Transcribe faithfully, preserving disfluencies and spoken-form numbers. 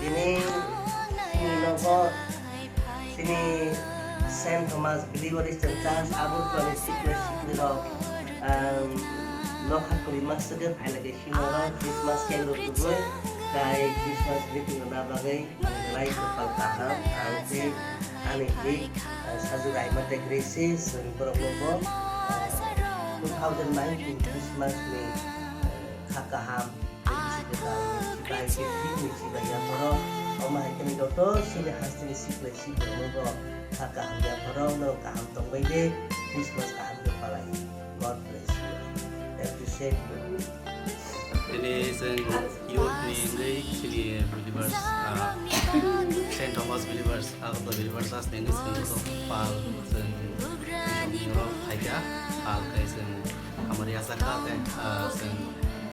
Tini nogo chini Saint Thomas Believer Christian Church Agartala ni sikla siklirok, um, nokha kwrwi makswk khe phailaikai sinoro Christmas cake rok tubui, tai Christmas greeting rwna bagwi belai kwpal kaham. Ang tei ani bwrwi, uh, Sajwk Raima tei Gracie, chwng borokno bo, uh, two thousand nineteen Christmas ni, uh, kha kaham. Tei bisi kwtal ni chibai khe thik ni chibai yapharo. Omo hai kheno joto chini hasteni sikla siklirokno bo kha kaham yapharo, norok kaham tongbai de, Christmas kaham khe palai. God bless you. Thank you, Saint. Tini chwng youth ni wngwi chini believers, ah, Saint Thomas believers, Agartala believers, as ni wngwi chwng pal chwng phaikha, pal khe chwng hamari asakha tei, ah, chwng